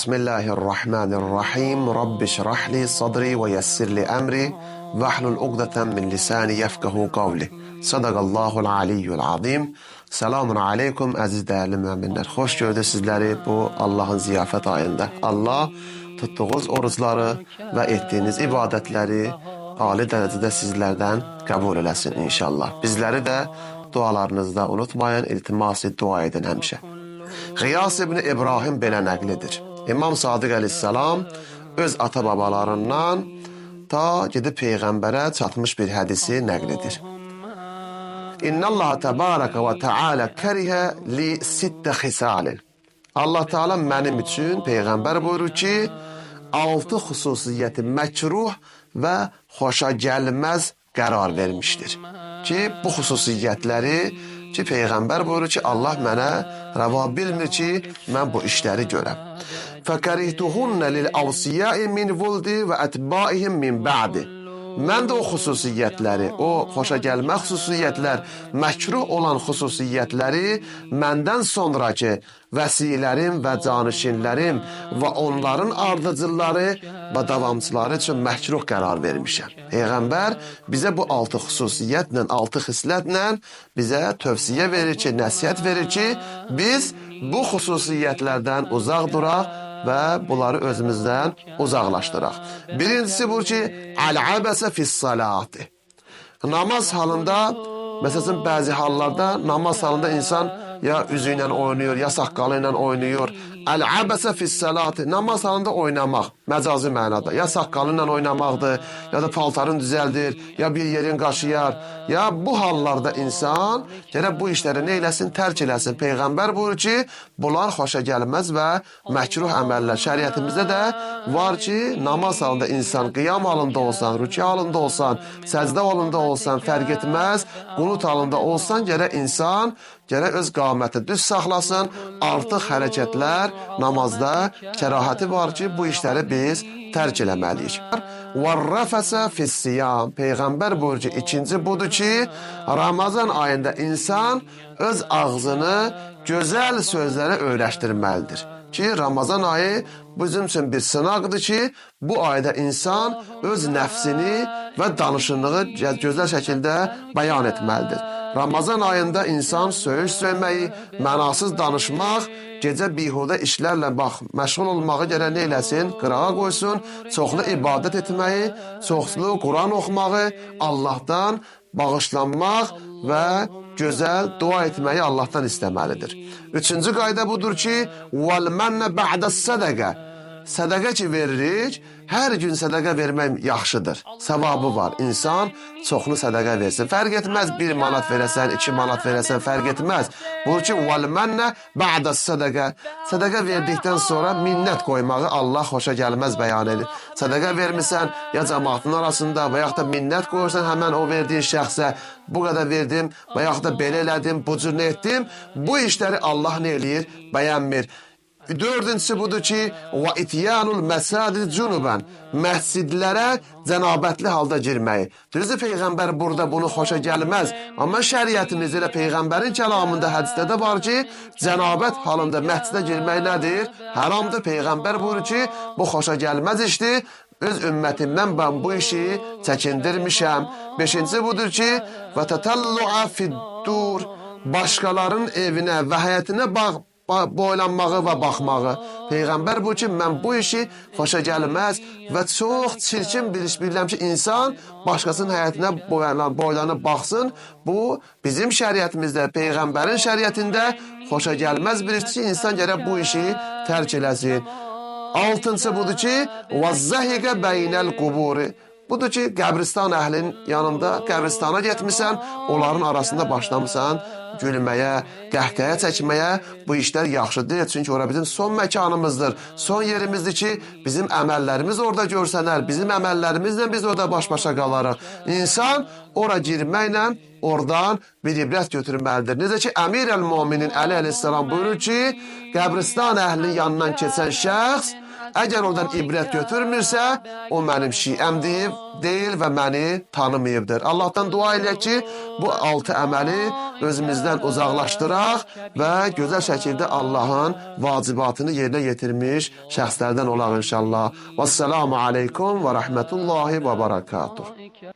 Bismillahirrahmanirrahim. Rabbi şrah li sadri ve yessir li emri vehlul uqdeten min lisani yefkehu kavli. Sadaqallahul aliyyul azim. Selamun aleykum əziz dəyərli möminlər. Xoş gördük sizləri bu Allahın ziyafət ayında. Allah tutduğunuz orucları və etdiyiniz ibadətləri ali dərəcədə sizlərdən qəbul eləsin inşallah. Bizləri də dualarınızda unutmayın, iltimas dua edin həmişə. Qiyas ibn İbrahim belə nəql edir. İmam Sadiq əleyhissalam öz ata-babalarından ta gedib Peyğəmbərə çatmış bir hədisi nəql edir. İnnallaha təbarəkə və təalə kərihə li sittə xisalin. Allah Teala mənim üçün Peyğəmbər buyurur ki, 6 xüsusiyyəti məkruh və xoşa gəlməz qərar vermişdir. Ki, bu xüsusiyyətləri ki, Peyğəmbər buyurur ki, Allah mənə rəva bilmir ki, mən bu işləri görəm. Fəkərihtuhunnə lil-avsiyai min vuldi və ətbaihim min bə'di. Mən də o xüsusiyyətləri, o xoşa gəlmə xüsusiyyətlər, məkruh olan xüsusiyyətləri məndən sonraki vəsilərim və canişinlərim və onların ardıcılları və davamçıları üçün məkruh qərar vermişəm. Peyğəmbər bizə bu 6 xüsusiyyətlə, 6 xislətlə bizə tövsiyə verir ki, nəsihət verir ki, biz bu xüsusiyyətlərdən uzaq duraq və bunları özümüzdən uzaqlaşdıraq. Birincisi bu ki, əl-əbəsə fis-salati. Namaz halında, məsələn, bəzi hallarda namaz halında insan ya üzü ilə oynayır, ya saqqalı ilə oynayır. Əl-əbəsə fis-salati, namaz halında oynamaq, məcazi mənada. Ya saqqalı ilə oynamaqdır, ya da paltarını düzəldir, ya bir yerin qaşıyar. Ya bu hallarda insan gərək bu işləri nə eləsin, tərk eləsin. Peyğəmbər buyurur ki, bunlar xoşa gəlməz və məkruh əməllər. Şəriətimizdə də var ki, namaz halında insan qiyam halında olsan, rükû halında olsan, səcdə halında olsan, fərq etməz, qunut halında olsan, gərək insan gərək öz qaməti düz saxlasın. Artıq hərəkətlər namazda kərahəti var ki, bu işləri biz tərk eləməliyik. Vərrəfəsə fissiyam. Peyğəmbər buyurur ki, ikinci budur ki, Ramazan ayında insan öz ağzını gözəl sözlərə öyrəşdirməlidir. Ki, Ramazan ayı bizim üçün bir sınaqdır ki, bu ayda insan öz nəfsini və danışığını gözəl şəkildə bəyan etməlidir. Ramazan ayında insan söyüş söyməyi, mənasız danışmaq, gecə bihudə işlərlə məşğul olmağı gərək nə eləsin? Qırağa qoysun, çoxlu ibadət etməyi, çoxlu Quran oxumağı, Allahdan bağışlanmaq və gözəl dua etməyi Allahdan istəməlidir. Üçüncü qayda budur ki, وَالْمَنَّ بَعْدَ الصَّدَقَةِ. Sədəqə ki veririk, hər gün sədəqə vermək yaxşıdır. Savabı var. İnsan çoxlu sədəqə versin. Fərq etməz, 1 manat verəsən, 2 manat verəsən, fərq etməz. Buyur ki, وَالْمَنَّ بَعْدَ الصَّدَقَةِ. Sədəqə verdikdən sonra minnət qoymağı Allah xoşa gəlməz bəyan edir. Sədəqə vermisən, ya cəmaatın arasında və yaxud da minnət qoyursan həmən o verdiyin şəxsə, bu qədər verdim və yaxud da belə elədim, bu cür nə etdim. Bu işləri Allah nə eləyir? Bəyənmir. Dördüncüsü budur ki, və ityanul məsacid cunuban, məscidlərə cənabətli halda girməyi. Düzdür, Peyğəmbər burada bunu xoşa gəlməz, amma şəriətimizdə elə Peyğəmbərin kəlamında, hədisdə də var ki, cənabət halında məscidə girmək nədir? Haramdır. Peyğəmbər buyurur ki, bu xoşa gəlməz işdir. Öz ümmətimdən mən bu işi çəkindirmişəm. Beşincisi budur ki, və tətəllu'a fiddur, başqalarının evinə və həyətinə boylanmağı və baxmağı. Peyğəmbər bu ki, mən bu işi xoşa gəlməz və çox çirkin bir iş bilirəm ki, insan başqasının həyətinə boylanıb baxsın. Bu, bizim şəriətimizdə, Peyğəmbərin şəriətində xoşa gəlməz bir işdir ki, insan gərək bu işi tərk eləsin. Altıncısı budur ki, وَالزَّهِقَ بَيْنَ الْقُبُورِ. Budur ki, qəbristan əhlinin yanında, qəbristana getmisən, onların arasında başlamısan gülməyə, qəhqəhə çəkməyə. Bu işlər yaxşı deyil, çünki ora bizim son məkanımızdır, son yerimizdir ki, bizim əməllərimiz orada görsənər, bizim əməllərimizlə biz orada baş-başa qalarıq. İnsan ora girməklə oradan bir ibrət götürməlidir. Necə ki, Əmir əl-Müminin Əli əleyhissalam buyurur ki, qəbristan əhlinin yanından keçən şəxs Əgər ondan ibrət götürmürsə, o mənim şiəm deyil və məni tanımayıbdır. Allahdan dua eləyək ki, bu 6 əməli özümüzdən uzaqlaşdıraq və gözəl şəkildə Allahın vacibatını yerinə yetirmiş şəxslərdən olaq inşallah. Vəssalamu aleykum və rəhmətullahi və barakatuh.